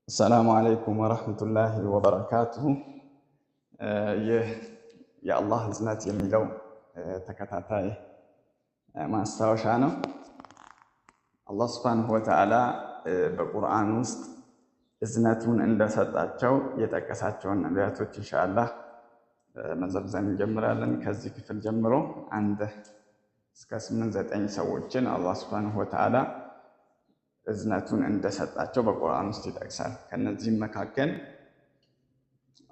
አሰላሙ አለይኩም ወረህመቱላሂ ወበረካቱሁ። ይህ የአላህ እዝነት የሚለው ተከታታይ ማስታወሻ ነው። አላህ ስብሐነሁ ወተዓላ በቁርአን ውስጥ እዝነቱን እንደሰጣቸው የጠቀሳቸውን ነቢያቶች ኢንሻአላህ መዘርዘር እንጀምራለን። ከዚህ ክፍል ጀምሮ 1 እስከ 8 9 ሰዎችን አላህ ስብሐነሁ ወተዓላ እዝነቱን እንደሰጣቸው በቁርአን ውስጥ ይጠቅሳል። ከነዚህም መካከል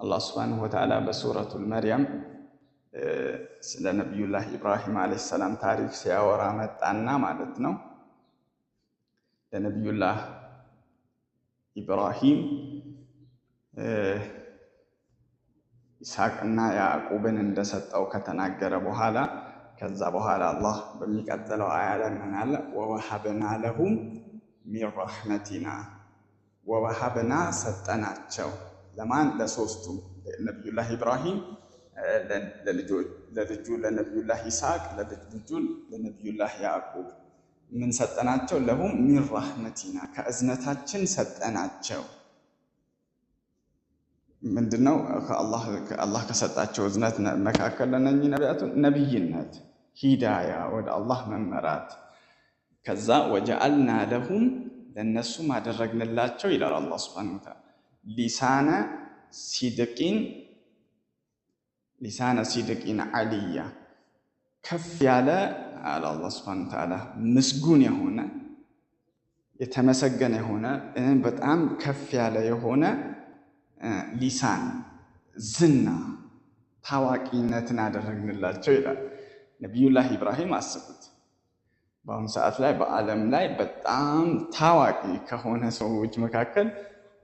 አላህ ስብሐነሁ ወተዓላ በሱረቱል መርየም ስለ ነቢዩላህ ኢብራሂም ዓለይሂ ሰላም ታሪክ ሲያወራ መጣና ማለት ነው፣ ለነቢዩላህ ኢብራሂም ይስሐቅና ያዕቁብን እንደሰጠው ከተናገረ በኋላ፣ ከዛ በኋላ አላህ በሚቀጥለው አያ ላይ ምን አለ? ወወሀብና ለሁም ሚን ረሕመቲና፣ ወወሀብና ሰጠናቸው። ለማን? ለሶስቱም፣ ለነቢዩላህ ኢብራሂም፣ ለልጁ ለነቢዩላህ ይስሐቅ፣ ለልጅ ልጁ ለነቢዩላህ ያዕቁብ። ምን ሰጠናቸው? ለሁም ሚን ረሕመቲና፣ ከእዝነታችን ሰጠናቸው። ምንድነው አላህ ከሰጣቸው እዝነት መካከል ለነኚህ ነቢያቱ? ነቢይነት፣ ሂዳያ፣ ወደ አላህ መመራት። ከዛ ወጀዐልና ለሁም፣ ለእነሱም አደረግንላቸው ይላል አላህ ሱብሓነሁ ወተዓላ፣ ሊሳነ ሲድቂን፣ ሊሳነ ሲድቂን ዓሊያ፣ ከፍ ያለ አለ አላህ ሱብሓነሁ ወተዓላ፣ ምስጉን የሆነ፣ የተመሰገነ የሆነ፣ በጣም ከፍ ያለ የሆነ ሊሳን፣ ዝና፣ ታዋቂነትን አደረግንላቸው ይላል። ነቢዩላህ ኢብራሂም አስቡት። በአሁኑ ሰዓት ላይ በዓለም ላይ በጣም ታዋቂ ከሆነ ሰዎች መካከል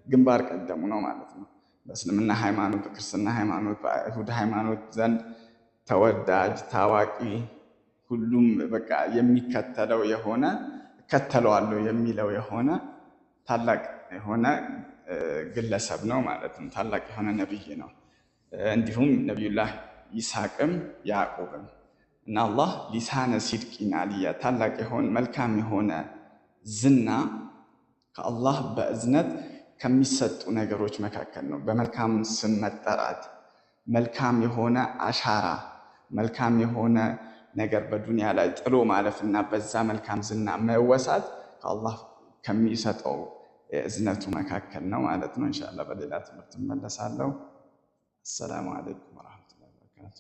ግንባር ቀደሙ ነው ማለት ነው። በእስልምና ሃይማኖት፣ በክርስትና ሃይማኖት፣ በአይሁድ ሃይማኖት ዘንድ ተወዳጅ፣ ታዋቂ፣ ሁሉም በቃ የሚከተለው የሆነ፣ እከተለዋለሁ የሚለው የሆነ ታላቅ የሆነ ግለሰብ ነው ማለት ነው። ታላቅ የሆነ ነብይ ነው። እንዲሁም ነቢዩላህ ይስሐቅም ያዕቁብም። እና አላህ ሊሳነ ሲድቂን አልያ፣ ታላቅ የሆነ መልካም የሆነ ዝና ከአላህ በእዝነት ከሚሰጡ ነገሮች መካከል ነው። በመልካም ስም መጠራት፣ መልካም የሆነ አሻራ፣ መልካም የሆነ ነገር በዱንያ ላይ ጥሎ ማለፍ እና በዛ መልካም ዝና መወሳት ከአላህ ከሚሰጠው እዝነቱ መካከል ነው ማለት ነው። ኢንሻአላህ በሌላ ትምህርት እመለሳለሁ። አሰላሙ አለይኩም ወረሕመቱላሂ ወበረካቱ።